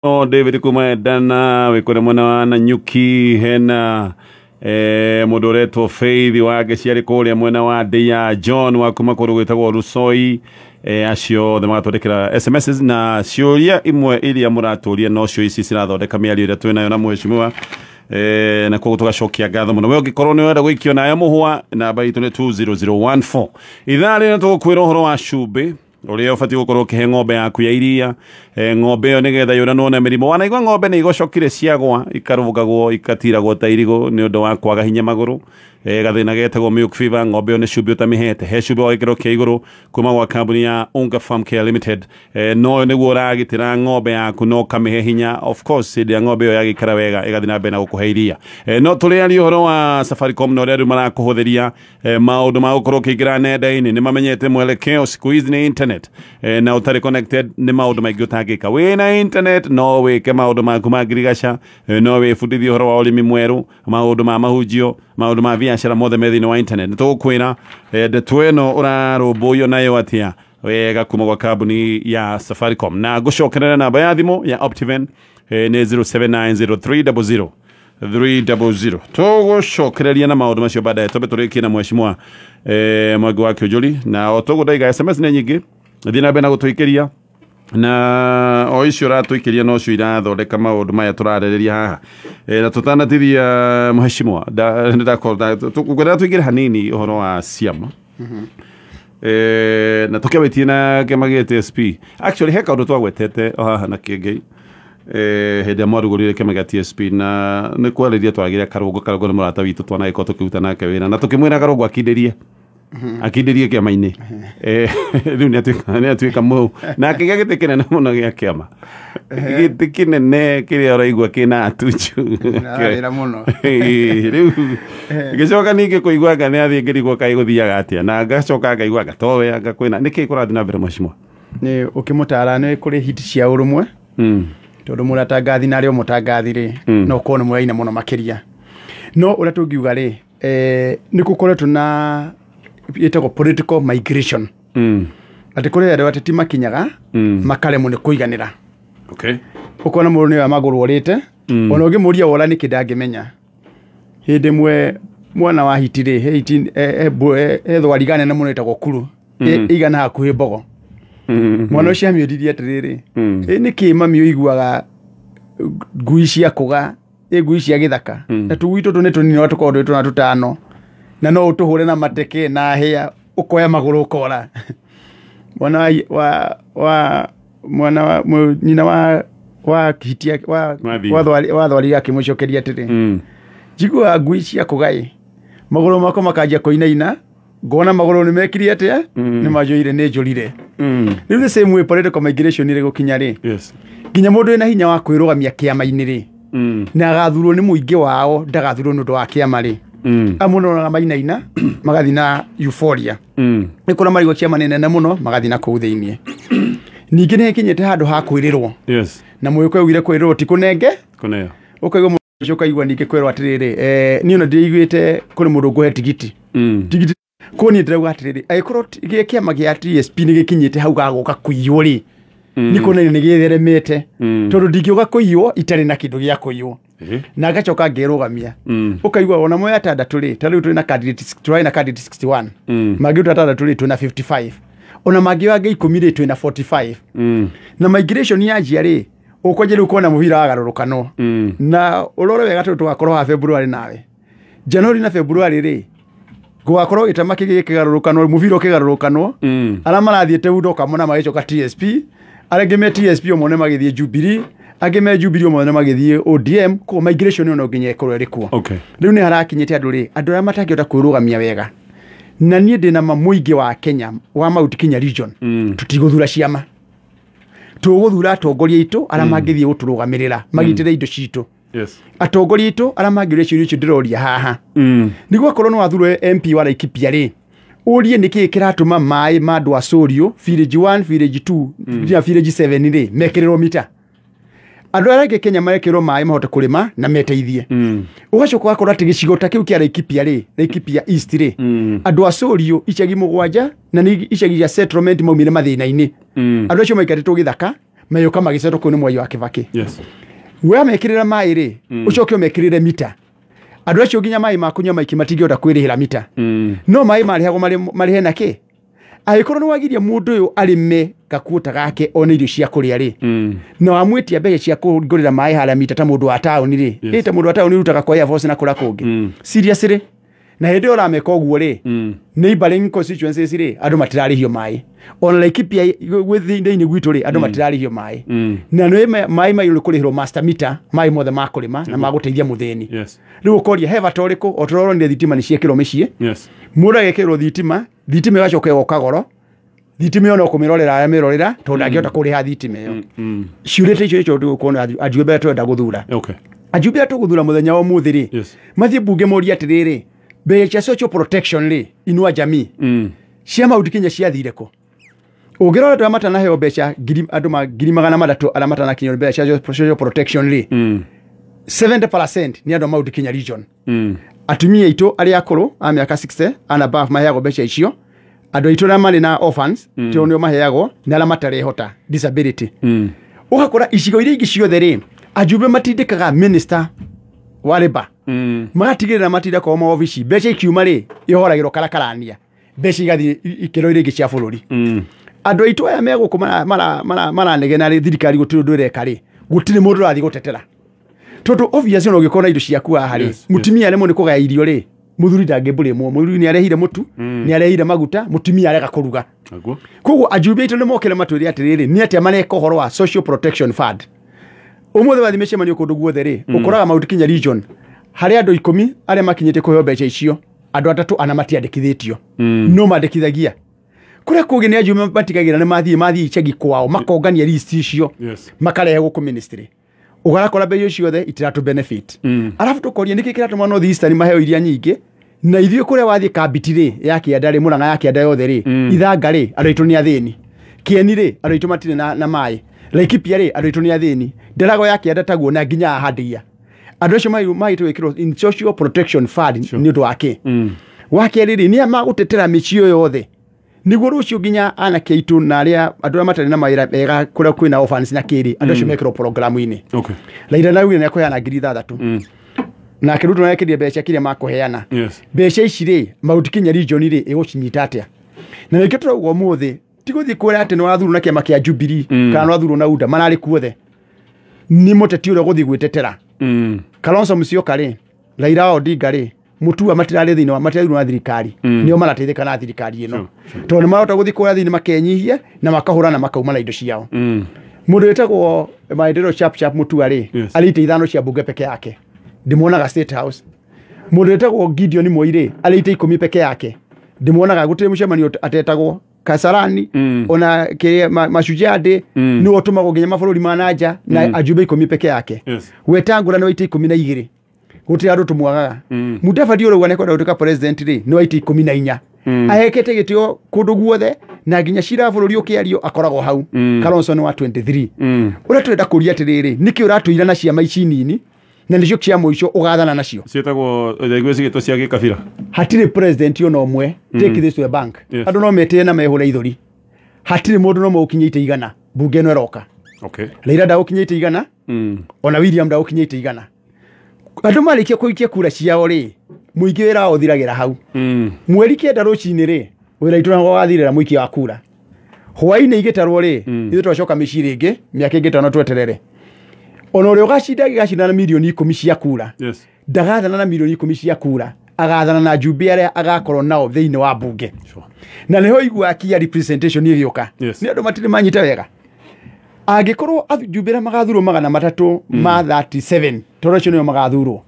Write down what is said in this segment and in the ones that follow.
David kuma Edana wĩ kũrĩa mwena wa Nanyuki, hena mũndũ ũretwo Faith wa Gĩciarĩ kũrĩa mwena wa Ndeia, John wa kuma kũndũ gwĩtagwo Rusoi, acio othe magatwandĩkĩra SMSs na ciũria imwe iria mũratũria nocio ici cirathondeka mĩario ĩrĩa twĩnayo na mheshimiwa, na koguo tũgacokia ngatho mũno. We ũngĩkorwo nĩ ũrenda gũikio nayo mũhwa, namba itũ nĩ 20014. Ithaa rĩrĩ tũgũkwĩra ũhoro wa cumbĩ ũrĩa ũbatiĩ gũkorwo ũkĩhe ng'ombe yaku ya iria, ng'ombe ĩyo nĩgetha yũranwo na mĩrimũ. Wanaigua ng'ombe nĩ igocokire ciagwa ikarũgagwo ikatiragwo ta irigũ nĩ ũndũ wa kwaga hinya magũrũ, gathĩna getagwo milk fever. Ng'ombe ĩyo nĩ cumbĩ ũtamĩhete. He cumbĩ wa gĩkĩro kĩa igũrũ kuma gwa kambuni ya Unga Farm Care Limited, no nĩguo ũragitĩra ng'ombe yaku no ũkamĩhe hinya. Of course, hĩndĩ ĩrĩa ng'ombe ĩyo yagĩikara wega ĩgathiĩ na mbere na gũkũhe iria. No tũrĩaria ũhoro wa Safaricom na ũrĩa rĩu marakũhũthĩria maũndũ ma gũkorwo ũkĩingĩra nenda-inĩ. Nĩ mamenyete mwelekeo siku hizi nĩ internet, na ũtarĩ connected nĩ maũndũ maingĩ ũtangĩka. Wĩna internet no wĩke maũndũ maku ma ngirigaca, no wĩbundithie ũhoro wa ũrĩmi mwerũ, maũndũ ma mahunjio, maũndũ ma biacara, mothe me thĩinĩ wa internet. Nĩ tũgũkwĩra ndeto ĩno ũrarũmbũiyo nayo atĩa wega kuma gwa kambuni ya Safaricom. Na ngũcokerera namba ya thimũ ya Optiven, nĩ 079030 300. Tũgũcokereria na maũndũ macio baadaye, twambe tũrĩkie na mheshimiwa Mwangi wa Kĩũnjũri. Na o toguo ndaiga, SMS nĩ nyingĩ, thiĩ na mbere na gũtũikĩria, na o icio ũratũikĩria nocio irathondeka maũndũ maya tũrarĩrĩria haha. Na tũtanatithia, mheshimiwa, ngwendaga tũingĩre hanini ũhoro wa ciama, na tũkĩambĩtie na kĩama gĩa TSP. Actually, he kaũndũ twagwetete o haha na Kĩengei, hĩndĩ ĩrĩa mwarugũrire kĩama gĩa TSP, na nĩ kwarĩria twaragĩria Karũngũ. Karũngũ nĩ mũrata witũ, twanagĩkorwo tũkĩruta nake wĩra, na tũkĩmwĩra Karũngũ akindĩrie akindĩrie kĩama-inĩ. Rĩu nĩ atuĩka mũ na akĩgĩa gĩtĩ kĩnene mũno gĩa kĩama, gĩtĩ kĩnene kĩrĩa ũraigua kĩna atunju. Wĩra mũno. Rĩu ngĩcoka ningĩ kũigua anga nĩ athiĩ, ngĩrigwo kaĩ gũthiaga atĩa, na ngacoka ngaigua anga towe anga kwĩna nĩkĩ kũrathiĩ na mbere, mheshimiwa? Nĩ ũkĩmũtara nĩ kũrĩ hiti cia ũrũmwe, tondũ mũratangathi na arĩa mũtangathi rĩ, no ũkorwo nĩ mũraina mũno makĩria. No ũrĩa tũngiuga rĩ, nĩ gũkoretwo na ĩtagwo political migration, atĩ kũrĩ andũ ateti makinyaga makaremwo nĩ kũiganĩra. Ũkona mũndũ nĩwe magũrũ orĩte, ona ũngĩmũria wora nĩkĩ ndangĩmenya. Hĩndĩ ĩmwe mwana wa hiti rĩ, he hiti he thwariga nene mũno ĩtagwo kuru, ĩigana hakuhĩ mbogo. Mwana ũcio amĩũririe atĩrĩrĩ, "Ĩ nĩkĩ mami ũiguaga ngui cia kũga, ĩ ngui cia gĩthaka, na tũgui tũtũ nĩ tũnini no tũkorwo twĩ tũna tũtano, na no ũtũhũre na mateke na hĩa ũkoya magũrũ ũkora?" Mwana wa mwana wa nyina wa hiti wa Wathi. wa thwariga akĩmũcokeria atĩrĩ, "Njiguaga ngui cia kũga ĩ magũrũ makwa makanjia kũinaina, ngona magũrũ nĩ mekire atĩa, nĩ manjũire, nĩ njũrire." Rĩu the same way political migration ĩrĩ gũkinya rĩ, nginya mũndũ wĩna hinya wa kwĩrũgamia kĩama-inĩ rĩ, na agathurwo nĩ mũingĩ wao, ndagathurwo nĩ ũndũ wa kĩama rĩ, amwe nonaga mainaina magathiĩ na euphoria. Nĩ kũrĩa marigwo kĩama nĩ nene mũno, magathiĩ na kũu thĩiniĩ. Ningĩ nĩ ĩkinyĩte handũ ha kwĩrĩrwo, na mũgĩkũyũ augire kwĩrĩrwo ti kũnenge. Kũneo. Ũkaigua mũndũ ũcio, ũkaigua ningĩ kwĩrwo atĩrĩrĩ, niĩ ona ndĩiguĩte kũrĩ mũndũ ngũhe tigiti. Tigiti kũo niĩ ndĩrauga atĩrĩrĩ, angĩkorwo kĩama gĩa TSP nĩ gĩkinyĩte hau gagũka kũiywo rĩ, nĩ kuonania nĩ gĩtheremete, tondũ ndingĩũka kũiywo itarĩ na kĩndũ gĩa kũiywo na ngacoka ngerũgamia. Ũkaigua ona moya atandatũ rĩ, ta rĩu tũrĩ na candidate, tũrarĩ na candidate 61, mangĩruta atandatũ rĩ, twĩna 55, ona mangĩoya angĩ 10 rĩ, twĩna 45. Na migration yanjia rĩ, ũkwanjia rĩu kuona mũbira wagarũrũkanwo. Na ũrore wega, tondũ tũgakorwo haha February, nawe January na February rĩ, gũgakorwo gĩtama kĩgĩ kĩgarũrũkanwo, mũbira ũkĩgarũrũkanwo. Arĩa marathiĩte UDA ũkamona magĩcoka TSP, arĩa angĩ me TSP ũmone magĩthiĩ Jubilee, angĩ me Jubilee ũmone magĩthiĩ ODM. Koguo migration ĩyo no nginya ĩkorwo ĩrĩ kuo. Rĩu nĩ harakinyĩte andũ rĩ, andũ arĩa matangĩhota kwĩrũgamia wega, na niĩ ndĩna ma mũingĩ wa Kenya wa Mount Kenya region, tũtigũthura ciama, tũgũthura atongoria aitũ arĩa mangĩthiĩ gũtũrũgamĩrĩra magitĩre indo citũ, atongoria aitũ arĩa mangĩũria ciũria icio ndĩroria haha. Nĩguo akorwo nĩ wathurwo MP wa Laikipia rĩ, ũrie nĩkĩĩ kĩratũma maĩ ma andũ a Sũriũ village 1, village 2 nginya village 7 rĩ mekĩrĩrwo mita, andũ arĩa angĩ Kenya marekĩrwo maĩ mahote kũrĩma na meteithie. Ũgacoka ũgakora atĩ gĩcigo ta kĩu kĩa Laikipia rĩ, Laikipia East rĩ, andũ a Sũriũ icagi 7 na nĩ icagi cia settlement maumire mathĩna-inĩ. Andũ acio maikarĩtwo gĩthaka. Mayũka magĩcetwo kũu nĩ Mwai wa Kĩbakĩ. Yes. We amekĩrĩra maĩ rĩ, ũcoke ũmekĩrĩre mita. Andũ acio nginya maĩ ma kũnyua maingĩ matingĩhota kwĩrĩhĩra mita. No maĩ marĩhagwo marĩhe na kĩ? Angĩkorwo nĩ wagiria mũndũ ũyũ arĩme gakuota gake one irio cia kũrĩa rĩ, na wamwĩtia mbeca cia kũgũrĩra maĩ harĩa mita ta mũndũ wa taũni rĩ, ĩ ta mũndũ wa taũni ũrutaga kwa Air Force na kũrĩa kũngĩ. Seriously? Na hĩndĩ ĩyo ũrameka ũguo rĩ, neighboring constituencies rĩ, andũ matirarĩhio maĩ. Ona Laikipia thĩinĩ gwitũ rĩ, andũ matirarĩhio maĩ. Na nĩ maĩ mairũ kũrĩhĩrwo master meter, maĩ mothe ma kũrĩma na ma gũteithia mũthĩni. Yes. Rĩu ũkoria he bata ũrĩkũ? O tũroronire thitima nĩ ciekĩrwo mĩciĩ. Yes. Mũndũ agekĩrwo thitima, thitima ĩgacoka ĩgoka goro. Thitima ĩyo no kũmĩrorera aramĩrorera tondũ ndangĩhota kũrĩha thitima ĩyo. Ciũrĩte icio nĩcio tũkuona ajumbe arĩa tũrenda gũthura. Okay. Ajumbe arĩa tũgũthura mũthenya wa ũmũthĩ rĩ, Yes. mathiĩ mbunge morie atĩrĩrĩ, mbeca cia social protection rĩ, Inua Jamii, cia Mount Kenya ciathire kũ? Ũngĩrora andũ arĩa matanaheo mbeca ngiri, andũ ma 300,000 arĩa matanakinyĩrwo mbeca cia social protection rĩ, 70% nĩ andũ a Mount Kenya region. Atumia aitũ arĩa akũrũ a mĩaka 60 and above maheagwo mbeca icio. Andũ aitũ arĩa marĩ na orphans, tio nĩo maheagwo, na arĩa matarehota disability. Ũgakora icigo iria ingĩ ciothe rĩ, ajumbe matindĩkaga minister wa labour. Magatigĩrĩra matinda kwao maobici, mbeca ikiuma rĩ, ihoragĩrwo karakarania, mbeca igathiĩ ikĩro iria ingĩ cia bũrũri. Andũ aitũ aya me gũkũ maranegena rĩ, thirikari gũtirĩ ũndũ ĩreka rĩ, gũtirĩ mũndũ ũrathiĩ gũtetera. Tondũ obviously ona ũngĩkorwo na indo ciaku haha rĩ, mũtumia aremwo nĩ kũgaya irio rĩ, mũthuri ndangĩmbũrĩmwo. Mũthuri nĩ arehire mũtu, nĩ arehire maguta, mũtumia arega kũruga. Naguo. Koguo ajumbe aitũ nĩ mokĩre matwĩre atĩrĩrĩ, nĩ atĩa mareka ũhoro wa social protection fund. Ũmũthĩ wathiĩ mĩcemanio kũndũ guothe rĩ, ũkoraga Mount Kenya region harĩ andũ 10 arĩa makinyĩte kũheo mbeca icio, andũ 3 ana matiandĩkithĩtio. No mandĩkithagia. Kũrĩa kũngĩ nĩ ajumbe matigagĩra nĩ mathiĩ icagi kwao, makongania list icio, makarehe gũkũ ministry. Ũgarakora mbeca ciothe itiratũ benefit. Arabu tũkoria nĩkĩ kĩratũma North Eastern maheo iria nyingĩ, na ithuĩ kũrĩa wathiĩ Kambiti rĩ, ya kĩanda rĩ, Mũrang'a ya kĩanda yothe rĩ, Ithanga rĩ, andũ aitũ nĩ athĩni. Kĩeni rĩ, andũ aitũ matirĩ na maĩ. Laikipia rĩ, andũ aitũ nĩ athĩni. Ndarago ya kĩanda taguo na nginya Handia. Andũ acio magĩtwo gwĩkĩrwo in social protection fund nĩ ũndũ wa kĩ? Wa kerĩ rĩ, nĩ a magũtetera mĩciĩ yothe. Nĩguo rũciũ nginya anake aitũ na arĩa andũ arĩa matarĩ na mawĩra mega kũrĩa kwĩna orphans na kĩrĩ, andũ acio mekĩrwo programu-inĩ. Okay. Raila naugire nĩ ekũheana 6,000. Nake Ruto nĩekĩrire mbeca kĩrĩa makũheana. Yes. Mbeca ici rĩ, Mount Kenya region rĩ, ĩgũcinyita atĩa? Na nĩkĩo tũrauga ũmũthĩ, ti gũthiĩ kwĩra atĩ nĩwathurwo na kĩama kĩa Jubilee, kana nĩwathurwo na UDA, mararĩ kuothe. Nĩ mũteti ũrĩa ũgũthiĩ gwĩtetera. Kalonzo Musyoka rĩ, Raila Odinga rĩ, Mutua matirarĩ thĩinĩ wa, matirathurwo na thirikari. Nĩo marateithĩka na thirikari ĩno. Tondũ nĩ marahota gũthiĩ kũrĩa thĩinĩ makenyihia na makahũra na makauma na indo ciao. Mũndũ wĩtagwo Maendeleo Chap Chap Mutua rĩ, arĩ itĩ 5 cia mbunge peke yake. Ndĩmuonaga State House. Mũndũ wĩtagwo Gideon Moi rĩ, arĩ itĩ 10 peke yake. Ndĩmuonaga gũtirĩ mũcemanio atetagwo. Kasarani, ona kĩrĩa Mashujaa Day, nĩwe ũtũmagwo nginya mabũrũri ma na nja na ajumbe 10 peke yake. Yes. Wetangũra nĩ wa itĩ 12. Gũtirĩ andũ tũmwagaga. Mudavadi ũrauga nĩekwenda gũtuĩka president rĩ, nĩ wa itĩ 14. Ahekete gĩtĩo kũndũ guothe na nginya cira wa bũrũri ũkĩario akoragwo hau. Kalonzo nĩ wa 23. Ũrĩa tũrenda kũria atĩrĩrĩ, nĩkĩ ũratũira na ciama ici nini na nĩcio cia mũico ũgathana nacio? Ciĩtagwo, ndaigua cigĩtwo cia gĩkabira. Hatirĩ president ona ũmwe, take this to the bank. Yes. Andũ no metĩe na mehũre ithũri. Hatirĩ mũndũ no ũkinyĩte 100 mbunge ĩno ĩroka. Okay. Raila ndagũkinyĩte 100, ona William ndagũkinyĩte 100. Andũ marĩkia kũikia kura ciao rĩ, mũingĩ wĩra wao ũthiragĩra hau. Mweri 9 rũcinĩ rĩ, wĩra witũ naguo wathirĩra mũikia wa kura. Hwaĩ-inĩ igĩtarwo rĩ, ithuĩ twacoka mĩciĩ rĩngĩ, mĩaka ĩngĩ 5 tweterere. Ona ũrĩa ũgacinda agĩgacinda na mirioni 10 cia kura. Yes. Ndagathana na mirioni 10 cia kura, agathana na ajumbe arĩa agakorwo nao thĩinĩ wa mbunge. Sure. Na nĩho iguaga kia representation ĩgĩũka. Yes. Nĩ andũ matirĩ manyita wega. Angĩkorwo ajumbe arĩa magathurwo 300 ma 37, tondũ acio nĩo magathurwo.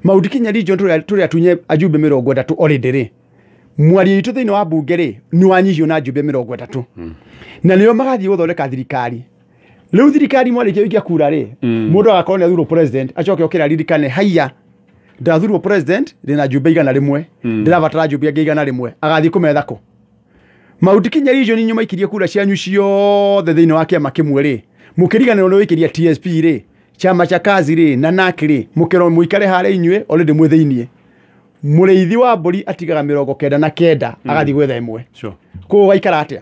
Mount Kenya region tũrĩa tunye ajumbe 30 already rĩ, mwario witũ thĩinĩ wa mbunge rĩ, nĩ wanyihio na ajumbe 30. Na nĩo magathiĩ gũthondeka thirikari. Rĩu thirikari mwarĩkia gũikia kura rĩ, mũndũ agakorwo nĩ athurwo president, acoke okĩra aririkane, haiya, ndathurwo president, ndĩna ajumbe 100, ndĩrabatara ajumbe angĩ 100, agathiĩ kũmetha kũ? Mount Kenya region inyuĩ maikirie kura cianyu ciothe thĩinĩ wa kĩama kĩmwe rĩ, mũkĩriganĩrwo nĩ gũikĩria TSP rĩ, chama cha kazi rĩ, na NARC rĩ, mũkĩrwo mũikare harĩa inyuĩ already mwĩ thĩiniĩ. Mũrĩithi wa mbũri atigaga 99 agathiĩ gwetha ĩmwe. Sure. Koguo waikara atĩa?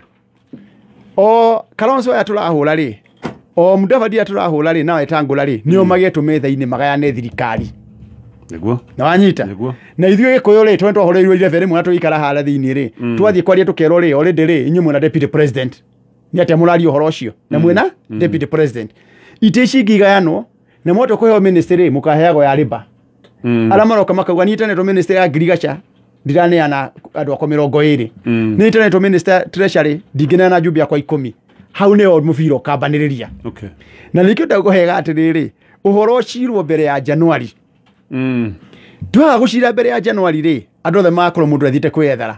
O Kalonzo aya tũrahũra rĩ, O Mudavadi atũrahũra rĩ na Wetangũla rĩ nĩo magetwo metha-inĩ magayane thirikari. Nĩguo. Na wanyita. Nĩguo. Na ithuĩ Gĩkũyũ rĩ twendwo twahoreirwo irebe rĩmwe na tũgĩikara harĩa thĩinĩ rĩ twathiĩ kwaria tũkerwo rĩ already rĩ inyuĩ mwĩna deputy president nĩ atĩa mũraria ũhoro ũcio na mwĩna deputy president itĩ ici ingĩ igayanwo na mwatwa kũheo ministry rĩ mũkaheagwo ya rĩba. Arĩa maroka makauga niĩ itanetwo ministry ya ngirigaca ndiraneana andũ akwa 20. Niĩ itanetwo minister treasury ndingĩneana njumbe akwa 10. Hau nĩho mũbira ũkambanĩrĩria. Okay. Na nĩkĩo ndakũhega atĩrĩrĩ ũhoro ũcirwo mbere ya January. Twaga gũcira mbere ya January rĩ andũ othe magakorwo mũndũ athiĩte kwĩyethera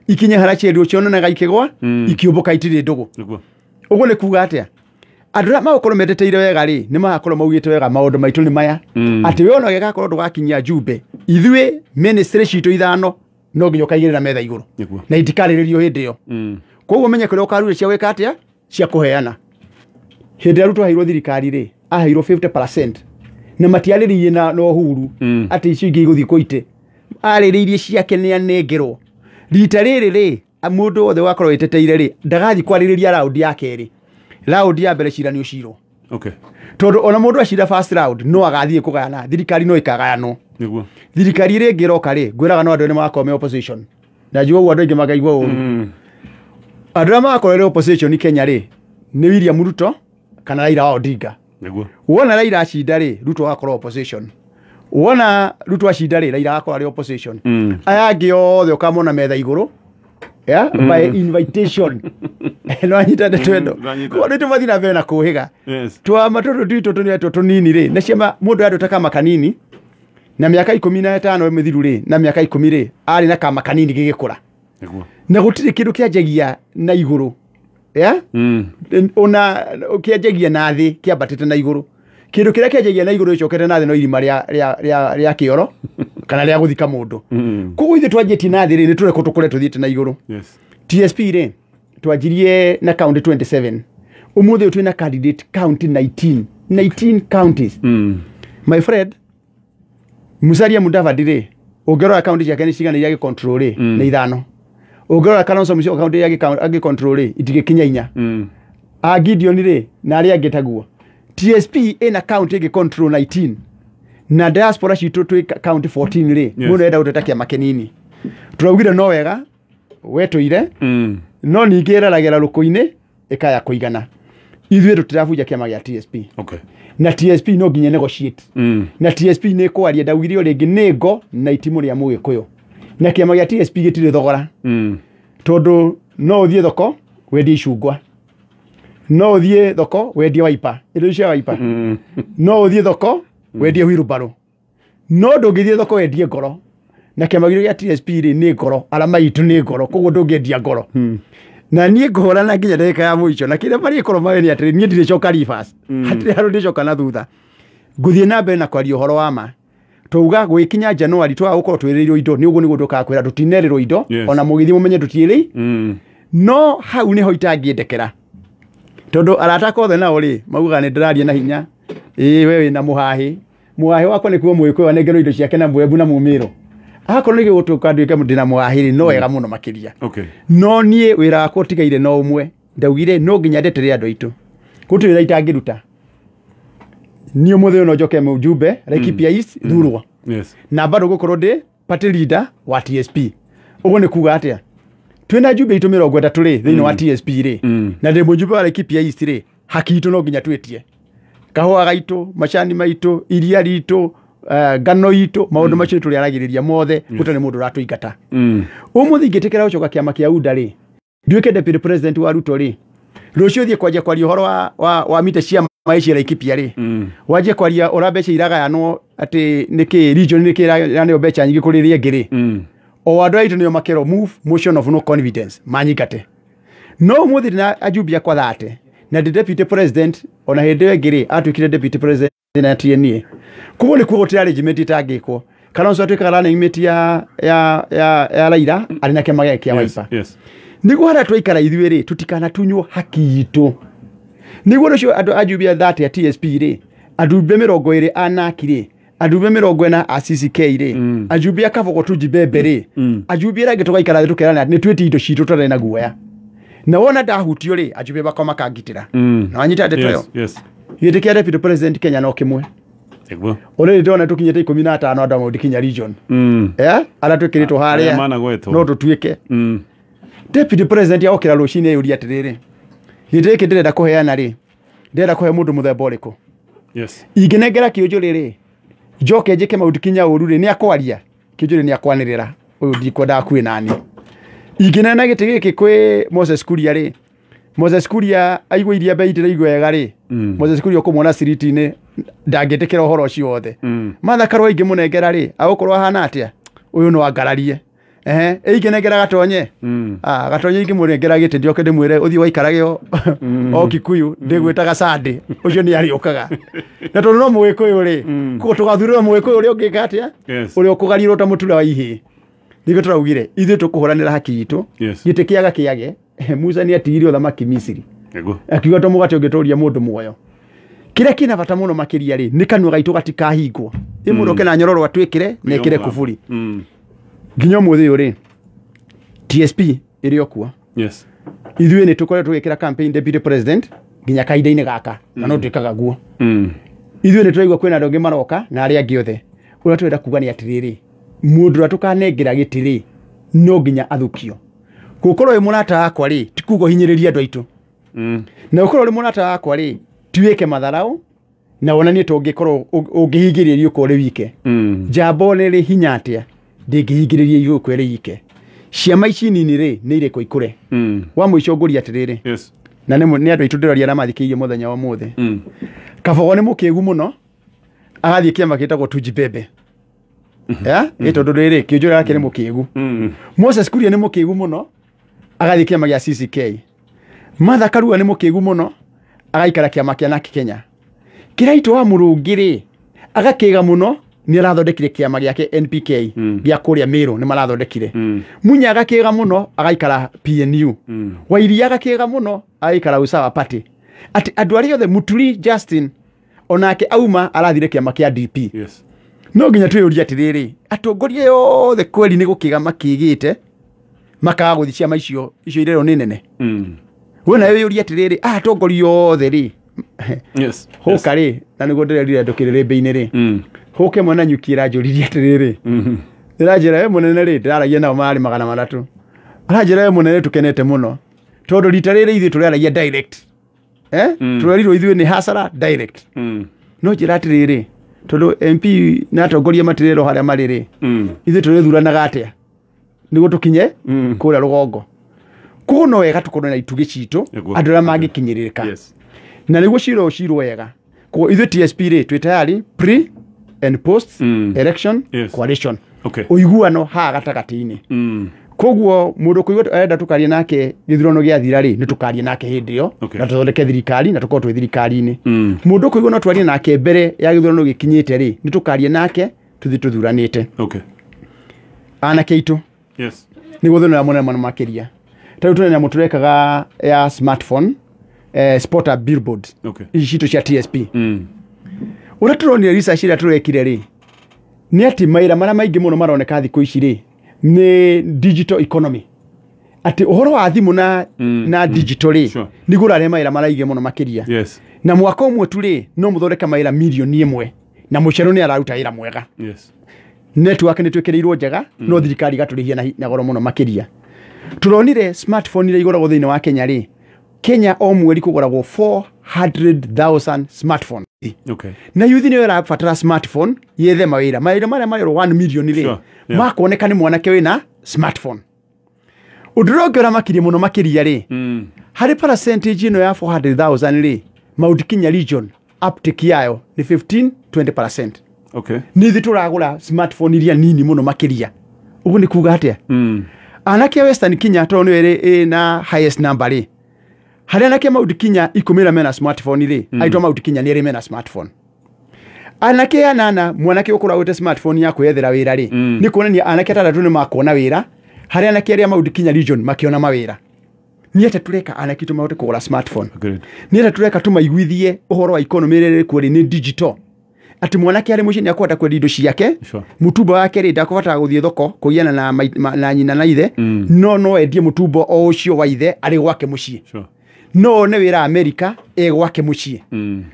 ikinye harĩa cieri ũcionanaga ikĩgwa ikiũmbũka itirĩ ndũgũ. Nĩguo. Ũguo nĩ kuga atĩa andũ arĩa magũkorwo mendeteire wega rĩ nĩ magakorwo maugĩte wega maũndũ maitũ nĩ maya atĩ we ona gĩgakorwo ndũgakinyia njumbe ithuĩ ministry citũ 5 no nginya ũkaigĩrĩra metha igũrũ na itikarĩrĩrio hĩndĩ ĩyo. Koguo menye kũrĩa ũkarura cia gwĩka atĩa cia kũheana. Hĩndĩ ĩrĩa Ruto aheirwo thirikari rĩ aheirwo 50% na matiarĩrĩirie na Uhuru atĩ icio ingĩ igũthiĩ kũite arĩrĩirie ciake nĩ anengerwo. Rita rĩrĩ rĩ mũndũ wothe wakorwo wĩteteire rĩ ndagathiĩ kwarĩrĩria round ya kerĩ. Round ya mbere cira nĩ ũcirwo. Okay. Tondũ ona mũndũ acira first round no agathiĩ kũgayana thirikari no ĩkagayanwo. Nĩguo. Thirikari ĩrĩa ĩngĩ ĩroka rĩ ngwĩraga no andũ nĩ magakorwo me opposition na njua ũguo andũ aingĩ makaigua ũru. Andũ arĩa magakorwo opposition Kenya rĩ nĩ William Ruto kana Raila wa Odinga. Nĩguo. Wona Raila acinda rĩ Ruto agakorwo opposition. Wona Ruto acinda rĩ Raila agakorwo arĩ opposition. Aya angĩ othe ũkamona metha igũrũ yeah? By invitation. No anyita ndeto ĩno. Koguo nĩ tũmathiĩ na mbere na kũhĩga. Yes. Twama tũtũ twitũ tũnetwo tũnini rĩ na ciama mũndũ andũ kama kanini na mĩaka 15 mĩthiru rĩ na mĩaka 10 rĩ arĩ na kama kanini gĩgĩkũra. Nĩguo. Na gũtirĩ kĩndũ kĩanjagia na igũrũ. Yeah? Ona kĩanjagia na thĩ kĩambatĩte na igũrũ. Kĩndũ kĩrĩa kĩanjagia na igũrũ gĩcokete na thĩ no irima rĩa kĩoro kana rĩa gũthika mũndũ. Koguo ithuĩ twanjĩtie na thĩ rĩ nĩ tũrekwo tũkũre tũthiĩte na igũrũ. Yes. TSP rĩ twanjirie na county 27. Ũmũthĩ ũyũ twĩna candidate county 19. 19 counties. My friend Musalia Mudavadi rĩ ũngĩrora county ciake nĩ cigana iria agĩcontrol rĩ nĩ 5. Ũngĩrora Kalonzo Musyoka county iria agĩcontrol rĩ itigĩkinya 4. A Gideon rĩ na arĩa angĩ taguo. TSP ĩna county ĩgĩcontrol 19 na diaspora citũ twĩ county 14 rĩ mũndũ enda gũteta kĩama kĩnini. Tũraugire no wega wetũire no ningĩ ĩraragĩra rũkũ-inĩ ĩkaya kũigana. Ithuĩ tũtirabunja kĩama gĩa TSP. Okay. Na TSP no nginya negotiate. Na TSP nĩ kwaria ndaugire o rĩngĩ nĩ ngo na itimũ rĩa Mũgĩkũyũ. Na kĩama gĩa TSP gĩtirĩ thogora. Tondũ no ũthiĩ thoko wendie icungwa. No ũthiĩ thoko wendie waipa. Indo cia waipa. No ũthiĩ thoko wendie wheelbarrow. No ndũngĩthiĩ thoko wendie ngoro. Na kĩama gĩa TSP rĩ nĩ ngoro, arama itũ nĩ ngoro, koguo ndũngĩendia ngoro. Na niĩ ngũhũrana nginya ndagĩka ya mũico na kĩrĩa marĩkorwo mawe nĩ atĩrĩ niĩ ndirĩcoka reverse. Hatirĩ handũ ndĩcoka na thutha. Ngũthiĩ na mbere na kwaria ũhoro wa ma. Twauga gwĩkinya January twaga gũkorwo twĩrĩirwo indo nĩ ũguo nĩguo ndũkaga kwĩra tũtinerĩrwo indo ona mũgĩthiĩ mũmenye tũtiĩrĩ. No hau nĩho itangĩendekera. Tondũ arata akwa othe nao rĩ maugaga nĩ ndĩraria na hinya. Ĩĩ we wĩna mũhahĩ. Mũhahĩ wakwa nĩ kuo Mũgĩkũyũ anengerwo indo ciake na Mwembu na Mũmĩrũ. Akorwo nĩ gĩgũtuĩka nduĩke ndĩna mũhahĩ rĩ no wega mũno makĩria. Okay. No niĩ wĩra wakwa ũtigaire no ũmwe. Ndaugire no nginya ndetere andũ aitũ. Gũtirĩ wĩra itangĩruta. Niĩ ũmũthĩ ũyũ no njoke mũjumbe Laikipia East thurwo. Yes. Na bado gũkorwo ndĩ party leader wa TSP. Ũguo nĩ kuga atĩa? Twĩna njumbe itũ 30 rĩ thĩinĩ wa TSP rĩ na ndĩ mũjumbe wa Laikipia East rĩ haki itũ no nginya twĩtie. Kahũa gaitũ, macani maitũ, iria ritũ, ngano itũ, maũndũ macio tũrĩaragĩrĩria mothe gũtarĩ mũndũ ũratũingata. Ũmũthĩ ingĩtĩkĩra gũcoka kĩama kĩa UDA rĩ nduĩke deputy president wa Ruto rĩ rũciũ thiĩ kwanjia kwaria ũhoro wa mita cia maĩ cia Laikipia rĩ wanjie kwaria ũrĩa mbeca iragayanwo atĩ nĩkĩ region nĩkĩ ĩraneo mbeca nyingĩ kũrĩ ĩrĩa ĩngĩ rĩ o andũ aitũ nĩo makerwo move motion of no confidence manyingate. No ũmũthĩ ndĩna ajumbe akwa 30 na ndĩ deputy president ona hĩndĩ ĩyo ĩngĩ rĩ atuĩkire deputy president na TNA. Koguo nĩ kuo gũtirĩ arrangement ĩtangĩkwo. Kalonzo atuĩkaga running mate ya Raila arĩ na kĩama gĩake kĩa Wiper. Yes. Nĩguo harĩa twaikara ithuĩ rĩ tũtikanatunywo haki itũ. Nĩguo rũciũ andũ ajumbe 30 a TSP rĩ ajumbe 20 a NARC rĩ ajumbe 40 a CCK rĩ ajumbe a Kabogo Tujibembe rĩ ajumbe arĩa angĩ tũgaikara thĩ tũkerana nĩ twĩtie indo citũ tũtarĩ na guoya. Na wona ndahutio rĩ ajumbe bakwa makangitĩra. Na wanyita ndeto ĩyo. Yes. Gĩtĩ kĩa deputy president Kenya no kĩmwe. Nĩguo. Already ndona tũkinyĩte 15 andũ a Mount Kenya region. Arĩa twĩkĩrĩtwo harĩa no tũtuĩke. Deputy president okĩra rũcinĩ eyũria atĩrĩrĩ, gĩtĩ gĩkĩ ndĩrenda kũheana rĩ, ndĩrenda kũhe mũndũ mũthemba ũrĩkũ? Yes. Ingĩnengera Kĩũnjũrĩ rĩ, njoke njĩke Mount Kenya ũru rĩ, nĩ akwaria? Kĩũnjũrĩ nĩ akwanĩrĩra, ũyũ ndikwendaga akuĩ nani. Ingĩneana gĩtĩ gĩkĩ kwĩ Moses Kuria rĩ, Moses Kuria aigua iria mbei ndĩraigua wega rĩ, Moses Kuria ũkũmuona ciriti-inĩ ndangĩtĩkĩra ũhoro ũcio wothe. Martha Karua ingĩmũnengera rĩ, agũkorwo ahana atĩa? Ũyũ no angararie. Ingĩnengera Gatonye. Gatonye ingĩmũnengera gĩtĩ ndioke ndĩmwĩre ũthiĩ waikarage o Kikuyu ndĩgwĩtaga Sunday, ũcio nĩ arĩũkaga. Na tondũ no Mũgĩkũyũ rĩ, koguo tũgathurĩra Mũgĩkũyũ ũrĩa ũngĩka atĩa? Ũrĩa ũkũgariũrwo ta mũtura wa ihĩĩ. Nĩguo tũraugire ithuĩ tũkũhũranĩra haki itũ. Gĩtĩ kĩaga kĩage. Musa nĩ atigire ũthamaki Misiri. Akiuga to mũgate ũngĩtũria mũndũ muoyo. Kĩrĩa kĩna bata mũno makĩria rĩ, nĩ kanua gaitũ gatikahingwo. Ĩ mũndũ oke na nyororo atwĩkĩre na ĩkĩre kuburi. Nginya ũmũthĩ ũyũ rĩ, TSP ĩrĩ o kuo. Yes. Ithuĩ nĩ tũkoretwo tũgĩkĩra campaign deputy president nginya kahinda-inĩ gaka, na no twĩkaga guo. Ithuĩ nĩ tũraigua kwĩna andũ angĩ maroka na arĩa angĩ othe. Ũrĩa tũrenda kuga nĩ atĩrĩrĩ, mũndũ ũrĩa tũkanengera gĩtĩ rĩ, no nginya athukio. Gũkorwo wĩ mũrata wakwa rĩ, ti kuga ũhinyĩrĩrie andũ aitũ. Na gũkorwo ũrĩ mũrata wakwa rĩ, ti wĩke matharau na wonanie to ũngĩkorwo ũngĩhingĩrĩria ũkorwo ũrĩ wike. Njamba nĩ ĩrĩ hinya atĩa, ndĩngĩhingĩrĩria igũkũ ĩrĩ ike. Ciama ici nini rĩ, nĩ irĩkũ ikũre. Wa mũico ngũria atĩrĩrĩ. Yes. Na nĩ andũ aitũ ndĩraria na mathikĩrĩirie mũthenya wa ũmũthĩ. Kabogo nĩ mũkĩgu mũno, agathiĩ kĩama gĩtagwo Tujibebe. Ĩ tondũ rĩrĩ, Kĩũnjũra yake nĩ mũkĩgu. Moses Kuria nĩ mũkĩgu mũno, agathiĩ kĩama gĩa CCK. Martha Karua nĩ mũkĩgu mũno, agaikara kĩama kĩa NARC Kenya. Kĩraitũ wa Mũrũngĩ rĩ, agakĩga mũno, nĩ arathondekire kĩama gĩake NPK gĩa kũrĩa Meru nĩ marathondekire. Munya agakĩga mũno, agaikara PNU. Wairia agakĩga mũno, agaikara Usawa Party. Atĩ andũ arĩa othe Muturi Justin onake auma arathire kĩama kĩa DP. Yes. No nginya twĩyũrie atĩrĩrĩ, atongoria othe kweri nĩ gũkĩga makĩgĩte makaga gũthiĩ ciama icio irerwo nĩ nene. We nawe wĩyũrie atĩrĩrĩ, atongoria othe rĩ, Yes. hũka rĩ, na nĩguo ndĩrerire andũ kĩrĩrĩmbĩ-inĩ rĩ, hũke mwana nyuki ĩranjũririe atĩrĩrĩ, ĩranjĩra we mũnene rĩ, ndĩraragia nao mararĩ 300. Aranjĩra we mũnene tũkenete mũno, tondũ rita rĩrĩ ithuĩ tũraragia direct. Tũrerirwo ithuĩ nĩ hasara direct. No njĩra atĩrĩrĩ, tondũ MP na atongoria matirerwo harĩa marĩ rĩ, ithuĩ tũrĩthuranaga atĩa nĩguo tũkinye kũrĩa rũgongo. Koguo no wega tũkorwo na itugĩ citũ, andũ arĩa mangĩkinyĩrĩrĩka. Yes. Na nĩguo cira ũcirwo wega. Koguo ithuĩ TSP rĩ, twĩ tayari pre and post election coalition. Okay. Ũiguano haha gatagatĩ-inĩ. Koguo mũndũ kũigua arenda tũkarie nake gĩthurano gĩathira rĩ, nĩ tũkarie nake hĩndĩ ĩyo, na tũthondeke thirikari na tũkorwo twĩ thirikari-inĩ. Mũndũ kũigua no twarie nake mbere ya gĩthurano gĩkinyĩte rĩ, nĩ tũkarie nake tũthiĩ tũthuranĩte. Okay. Anake aitũ. Yes. Nĩguo thĩna ũrĩa mũnene mũno makĩria. Ta rĩu tũrĩ nyamũ tũrekaga ya smartphone, spotter billboards. Okay. Ici citũ cia TSP. Ũrĩa tũronire research ĩrĩa tũrekire rĩ, nĩ atĩ mawĩra marĩa maingĩ mũno maroneka thikũ ici rĩ, nĩ digital economy. Atĩ ũhoro wa thimũ na digital rĩ, Sure. nĩguo ũrarehe mawĩra maraingĩ mũno makĩria. Yes. Na mwaka ũmwe tu rĩ, no mũthondeke mawĩra mirioni 1, na mũcero nĩ araruta wĩra mwega. Yes. Network nĩ twĩkĩrĩirwo njega, no thirikari ĩgatũrĩhia na goro mũno makĩria. Tũronire smartphone iria igũragwo thĩinĩ wa Kenya rĩ, Kenya o mweri kũgũragwo 400,000 smartphone. Okay. Na yuthi nĩyo ĩrabatara smartphone yethe mawĩra. Mawĩra marĩa marerwo 1 million rĩ, Sure. Yeah. makuoneka nĩ mwanake wĩna smartphone. Ũndũ ũrĩa ũngĩ ũramakirie mũno makĩria rĩ, harĩ percentage ĩno ya 400,000 rĩ, Mount Kenya region uptake yayo nĩ 15-20%. Okay. Nĩ ithuĩ tũragũra smartphone iria nini mũno makĩria. Ũguo nĩ kuga atĩa? Anake a Western Kenya tondũ nĩyo ĩrĩ na highest number rĩ, harĩ anake a Mount Kenya 10 mena smartphone rĩ, aitũ a Mount Kenya nĩ erĩ mena smartphone. Anake anana, mwanake ũkũragũte smartphone ya kwĩyethera wĩra rĩ, nĩ kuonania anake atandatũ nĩ makuona wĩra, harĩ anake arĩa Mount Kenya region makĩona mawĩra. Nĩ atĩa tũreka anake aitũ mahote kũgũra smartphone? Agreed. Nĩ atĩa tũreka tũmaiguithie ũhoro wa economy ĩrĩa ĩrĩ kuo rĩ, nĩ digital. Atĩ mwanake arĩ mũciĩ nĩakũhota kwendia indo ciake. Mũtumbo wake rĩ ndakũbatara gũthiĩ thoko kũgiana na nyina na ithe, no endie mũtumbo o ũcio wa ithe arĩ gwake mũciĩ. No one wĩra Amerika e gwake mũciĩ.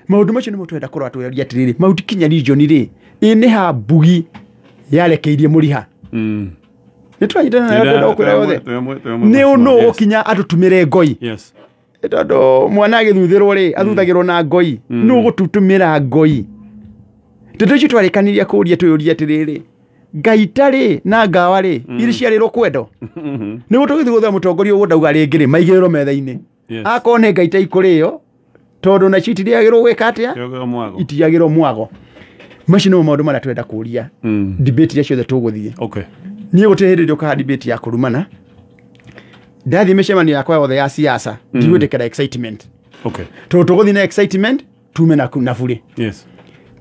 Maũndũ macio nĩmo tũrenda kũrora twĩraria atĩrĩrĩ, Mount Kenya region rĩ ĩ nĩ ha mbugi yarekeirie mũriha. Nĩ tũranyitana nayo ndĩrenda gũkwĩra yothe. Nĩ no gũkinya atũtumĩre ngoi. Tondũ mwana agĩthuthĩrwo rĩ athuthagĩrwo na ngoi. Nũ gũtũtũmĩra ngoi. Ndeto icio twarĩkanirie kũũria twĩyũrie atĩrĩrĩ, ngaita rĩ na ngawa rĩ irĩ ciarĩrwo kwendo. Nĩguo tũgĩthiĩ gũthura mũtongoria ũguo ndauga rĩngĩ rĩ maigĩrĩrwo metha-inĩ. Akorwo nĩ ngaita ikũrĩo tondũ nacio itirĩagĩrwo gwĩka atĩa, itiagĩrwo mwago. Macio nĩmo maũndũ marĩa tũrenda kũũria debate iria ciothe tũgũthiĩ. Niĩ gũtirĩ hĩndĩ ndĩũkaga debate ya kũrumana. Ndathiĩ mĩcemanio yakwa yothe ya siasa ndigwĩtĩkĩra excitement. Tondũ tũgũthiĩ na excitement tume na burĩ.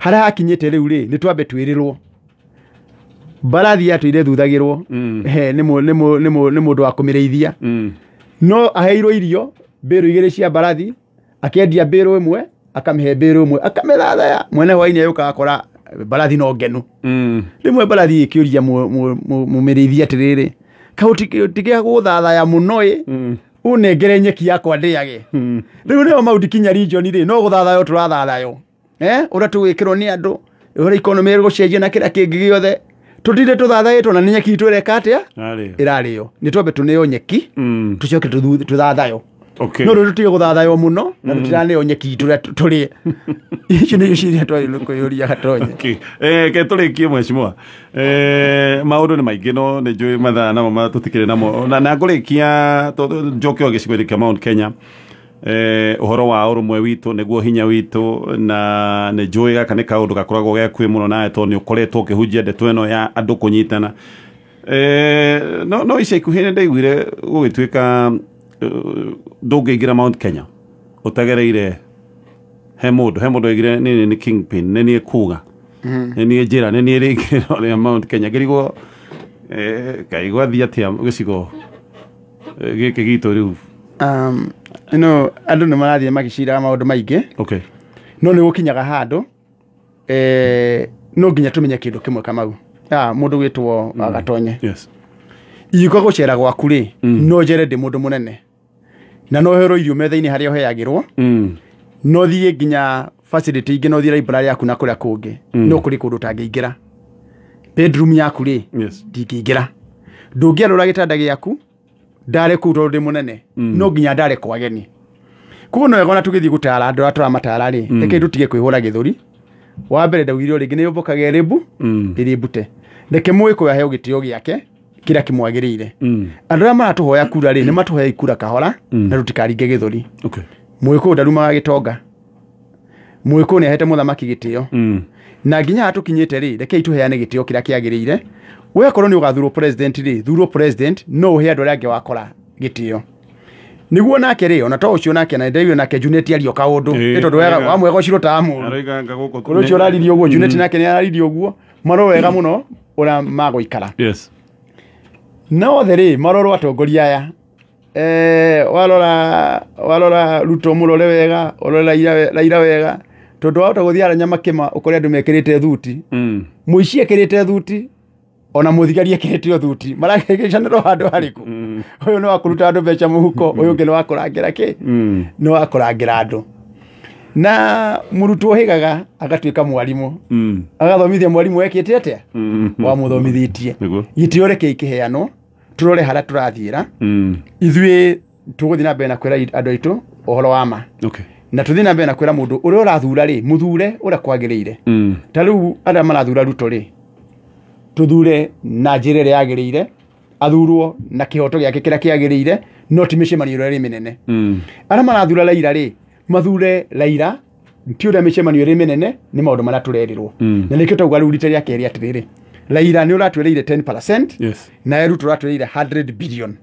Harĩa hakinyĩte rĩu rĩ nĩ twambe twĩrĩrwo mbarathi yatũire thuthagĩrwo nĩ mũndũ wa kũmĩrĩithia. No aheirwo irio mbĩrũ igĩrĩ cia mbarathi, akĩendia mbĩrũ ĩmwe akamĩhe mbĩrũ ĩmwe akamĩthathaya. Mwene hwainĩ agĩũka akora mbarathi no ngenu. Rĩmwe mbarathi ĩkĩũria mũmĩrĩithia atĩrĩrĩ, kaũ tigĩa gũthathaya mũno ĩ ũnengere nyeki yakwa ndĩage. Rĩu nĩyo Mount Kenya region rĩ no gũthathayo tũrathathayo. Ũrĩa tũgwĩkĩrwo nĩ andũ, ũrĩa economy ĩgũcenjia na kĩrĩa kĩngĩ gĩothe. Tũtinde tũthathaĩtwo na nĩ nyeki itũ ĩreka atĩa? Ĩrarĩo. Nĩ twambe tũneo nyeki, tũcoke tũthathayo. No rĩu tũtige gũthathaywo mũno na tũtiraneo nyeki itũ ũrĩa tũrĩe. Icio nĩcio ciria twagĩrĩirwo kwĩyũria Gatonye. Ke tũrĩkie mheshimiwa. Maũndũ nĩ maingĩ no nĩ njũĩ mathaa namo tũtikĩrĩ namo. Na ngũrĩkia njoke o gĩcigo-inĩ kĩa Mount Kenya. Ũhoro wa ũrũmwe witũ nĩguo hinya witũ, na nĩ njũĩ gaka nĩ kaũndũ gakoragwo ge hakuhĩ mũno nawe tondũ nĩ ũkoretwo ũkĩhunjia ndeto ĩno ya andũ kũnyitana. No ica ikuhĩ nĩ ndaiguire gũgĩtuĩka ndũngĩingĩra Mount Kenya ũtagereire he mũndũ oigire nĩ nĩ kingpin, nĩ niĩ kuga, nĩ niĩ njĩra, nĩ niĩ rĩingĩrĩro rĩa Mount Kenya. Ngĩrigwo kaĩ gwathiĩ atĩa gĩcigo gĩkĩ gitũ rĩu? No andũ nĩ marathiĩ magĩciraga maũndũ maingĩ. No nĩ gũkinyaga handũ no nginya tũmenye kĩndũ kĩmwe Kamau. Mũndũ gwĩtwo Gatonye. Ingĩũka gũcera gwaku rĩ no njere ndĩ mũndũ mũnene na no herwo irio metha-inĩ harĩa ũheagĩrwo, no thiĩ nginya facility ingĩ, no thiĩ library yaku na kũrĩa kũngĩ, no kũrĩ kũndũ ũtangĩingĩra. Bedroom yaku rĩ ndingĩingĩra. Ndũngĩarũra gĩtanda gĩaku ndare kũu tondũ ndĩ mũnene, no nginya ndare kwa ageni. Koguo no wega ona tũgĩthiĩ gũtara andũ arĩa tũramatara rĩ, reke tũtige kwĩhũra gĩthũri. Wa mbere ndaugire o rĩngĩ nĩ yũmbũkaga ĩrĩ mbu ĩrĩ mbute. Reke Mũgĩkũyũ aheo gĩtĩo gĩake kĩrĩa kĩmwagĩrĩire. Andũ arĩa maratũhoya kura rĩ nĩ matũhoe kura kahora na tũtikaringe gĩthũri. Mũgĩkũyũ ndarumaga gĩtonga. Mũgĩkũyũ nĩ ahete mũthamaki gĩtĩo. Na nginya haha tũkinyĩte rĩ, rekei tũheane gĩtĩo kĩrĩa kĩagĩrĩire. We akorwo nĩ ũgathurwo president rĩ, thurwo president, no ũhe andũ arĩa angĩ wakora gĩtĩo. Nĩguo nake rĩ, ona to ũcio nake na ndaiguire nake Junet ario kaũndũ. Nĩ tondũ wamwegocirwo ta mũru. Kũrĩ ũcio ũraririe ũguo, Junet nake nĩ araririe ũguo. Marorwo wega mũno ũrĩa magũikara. Na othe rĩ, marorwo atongoria aya. Warora Ruto mũrore wega, ũrore Raila wega. Tondũ wahota gũthiĩ harĩa Nyamakĩma ũkore andũ mekĩrĩte thuti. Mũici ekĩrĩte thuti, ona mũthigari ekĩrĩte o thuti. Marakĩgĩcanĩrwo handũ harĩkũ? Ũyũ nĩ wa kũruta andũ mbeca mũhuko, ũyũ ũngĩ nĩ wa kũrangĩra kĩ? Nĩ wa kũrangĩra andũ. Na mũrutwo ũhĩgaga agatuĩka mwarimũ. Agathomithia mwarimũ ekĩte atĩa? Wamũthomithĩtie. Gĩtĩo rekei kĩheanwo, tũrore harĩa tũrathiĩra. Ithuĩ tũgũthiĩ na mbere na kwĩra andũ aitũ ũhoro wa ma. Na tũthiĩ na mbere na kwĩra mũndũ ũrĩa ũrathura rĩ, mũthure ũrĩa kwagĩrĩire. Ta rĩu arĩa marathura Ruto rĩ, tũthure na njĩra ĩrĩa yagĩrĩire, athurwo na kĩhoto gĩake kĩrĩa kĩagĩrĩire, no ti mĩcemanio ĩrĩa ĩrĩ mĩnene. Arĩa marathura Raila rĩ, mathure Raila ti ũrĩa mĩcemanio ĩrĩ mĩnene, nĩ maũndũ marĩa tũrerirwo. Na nĩkĩo twauga rĩu rita rĩa kerĩ atĩrĩrĩ, Raila nĩ ũratwĩrĩire 10%, nawe Ruto ũratwĩrĩire 100 billion.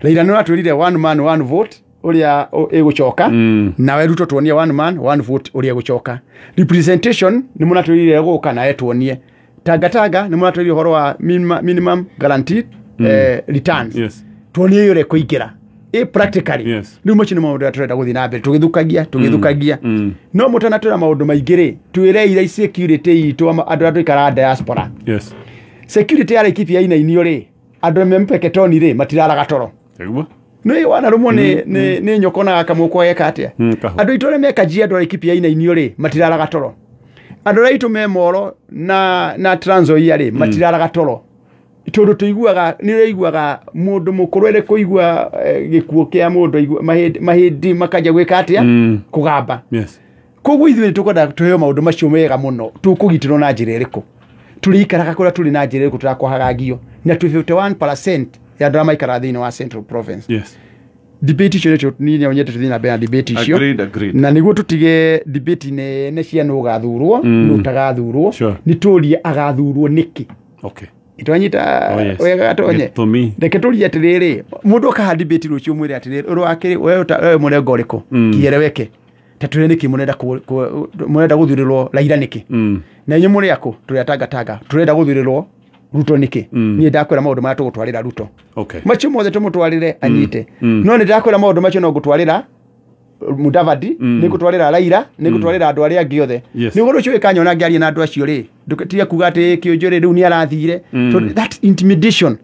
Raila nĩ ũratwĩrĩire one man one vote ũrĩa ĩgũcoka, nawe Ruto tuonie one man one vote ũrĩa ĩgũcoka. Representation nĩ mũratwĩrĩire gũka, nawe tuonie. Tangatanga nĩ mũratwĩrĩire ũhoro wa minimum guaranteed returns. Tuonie ũrĩa ĩkũingĩra. Practically. Yes. Rĩu macio nĩ maũndũ marĩa tũrenda gũthiĩ na mbere tũgĩthukagia no mũtanatwĩra maũndũ maingĩ rĩ, twĩre ira security itũ andũ arĩa tũikaraga diaspora. Yes. Security ya Laikipia inainio rĩ, andũ me Mpeketoni rĩ matiraraga toro. Nĩguo. Nĩ wanarũmwo nĩ nyoko na gakamũkwa geka atĩa? Kahu. Andũ aitũ arĩa me Kajiado Laikipia inainio rĩ matiraraga toro. Andũ arĩa aitũ me Moro na Trans Nzoia rĩ matiraraga toro, tondũ tũiguaga nĩ ũraiguaga mũndũ mũkũrũ ere kũigua gĩkuũ kĩa mũndũ mahĩndĩ makanjia gwĩka atĩa? Kũgamba. Yes. Koguo ithuĩ nĩ tũkwenda tũheo maũndũ macio mega mũno. Tũkũgitĩrwo na njĩra ĩrĩkũ? Tũrĩikaraga kũrĩa tũrĩ na njĩra ĩrĩkũ tũrakwahagagio na twĩ 51% ya andũ arĩa maikaraga thĩinĩ wa Central Province? Yes. Debate icio nĩcio niĩ no nyende tũthiĩ na mbere na debate icio. Agreed, agreed. Na nĩguo tũtige debate nene cia nũ ũgathurwo, nũ ũtagathurwo. Nĩ tũrie agathurwo nĩkĩ. Okay. Twanyita? Oh, yes. Wega gatonye. Gĩtũmi. Reke tũrie atĩrĩrĩ, mũndũ okaha debate rũciũ mwĩre atĩrĩrĩ, ũrĩ wakĩrĩ we mũrengo ũrĩkũ? Kiereweke ta twĩre nĩkĩ mũrenda mũrenda gũthurĩrwo Raila nĩkĩ? Na inyuĩ mũrĩ akũ? Tũrĩ a Tangatanga, tũrenda gũthurĩrwo Ruto nĩkĩ? Niĩ ndakwĩra maũndũ marĩa tũgũtwarĩra Ruto. Okay. Macio mothe tũmũtwarĩre anyite. No nĩ ndakwĩra maũndũ macio no ngũtwarĩra Mudavadi, nĩ ngũtwarĩra Raila, nĩ ngũtwarĩra andũ arĩa angĩ othe. Nĩguo rũciũ ĩkanyona ngĩaria na andũ acio rĩ, tiga kuga atĩ kĩũnjũ rĩ rĩu nĩ arathire. So that intimidation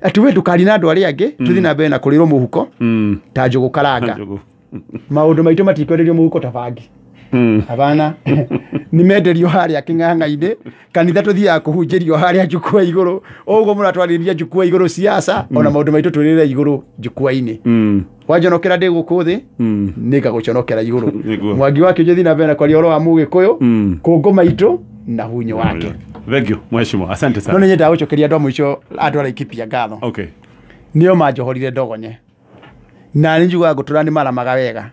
atĩ we ndũkarie na andũ arĩa angĩ, tũthiĩ na mbere na kũrĩrwo mũhuko ta njũgũ karanga. Njũgũ. Maũndũ maitũ matikwenderio mũhuko ta bangi. Hapana, nĩ menderio harĩa kĩng'ang'a-inĩ kanitha, tũthiaga kũhunjĩrio harĩa njukua igũrũ. Ũguo mũratwarĩria njukua igũrũ siasa, ona maũndũ maitũ twĩrĩre igũrũ njukua-inĩ. Wanjonokera ndĩ gũkũ thĩ, nĩngagũconokera igũrũ. Nĩguo. Mwangi wa Kĩũnjũ, thiĩ na mbere na kwaria ũhoro wa Mũgĩkũyũ, kũngũ maitũ na hunyo wake. Thank you, mheshimiwa. Asante No sana. nĩ nyendaga gũcokeria andũ a mũico, andũ a Laikipia ngatho. Okay. Nĩo manjohorire ndogonye na nĩ njugaga ngũtũra nĩ maramaga wega.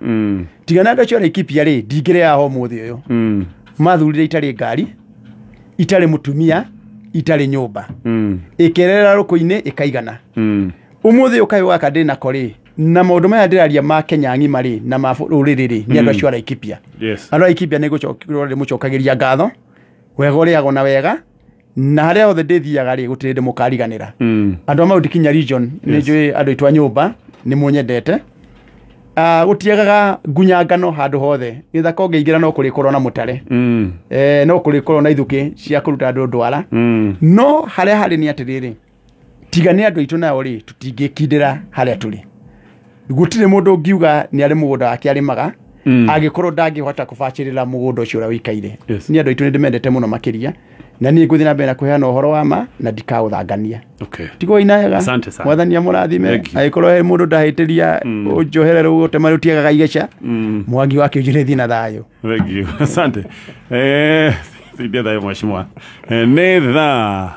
Tiga na andũ acio a Laikipia rĩ, ndingĩrĩ haha ũmũthĩ ũyũ. Mathurire itarĩ ngari, itarĩ mũtumia, itarĩ nyũmba, ĩkerera rũkũ-inĩ ĩkaigana. Ũmũthĩ ũkayũ gaka ndĩ nako rĩ, na maũndũ maya ndĩraria ma Kenya ng'ima rĩ, na ma rũrĩrĩ rĩ, nĩ andũ acio a Laikipia. Andũ a Laikipia nĩ ndĩmũcokagĩria ngatho. Wega ũrĩagwo na wega, na harĩa hothe ndĩthiaga rĩ, gũtirĩ hĩndĩ mũkariganĩra. Andũ a Mount Kenya region nĩ njũĩ andũ aitũ a nyũmba nĩ mũnyendete. Gũtiagaga ngunyangano handũ hothe, gĩthaka ũngĩingĩra no kũrĩkorwo na mũtare, no kũrĩkorwo na ithukĩ cia kũruta andũ ndwara. No harĩa harĩ nĩ atĩrĩrĩ, tiga nĩ andũ aitũ nao rĩ, tũtingĩkindĩra harĩa tũrĩ. Gũtirĩ mũndũ ũngiuga nĩ arĩ mũgũnda wake arĩmaga angĩkorwo ndangĩhota kũbacĩrĩra mũgũnda ũcio ũrĩa ũikaire. Nĩ andũ aitũ nĩ ndĩmendete mũno makĩria, na niĩ ngũthiĩ na mbere na kũheana ũhoro wa ma na ndikaũthangania. Tigwo inahega. Asante sana. Mwathani amũrathime. Thank you. Angĩkorwo he mũndũ ndahĩtĩria, ũnjohere rĩu ũtema rũtiagaga igeca. Mwangi wa Kĩũnjũ, thiĩ na thayũ. Thank you. Asante. Saidia thayo mheshimiwa. Nĩ thaa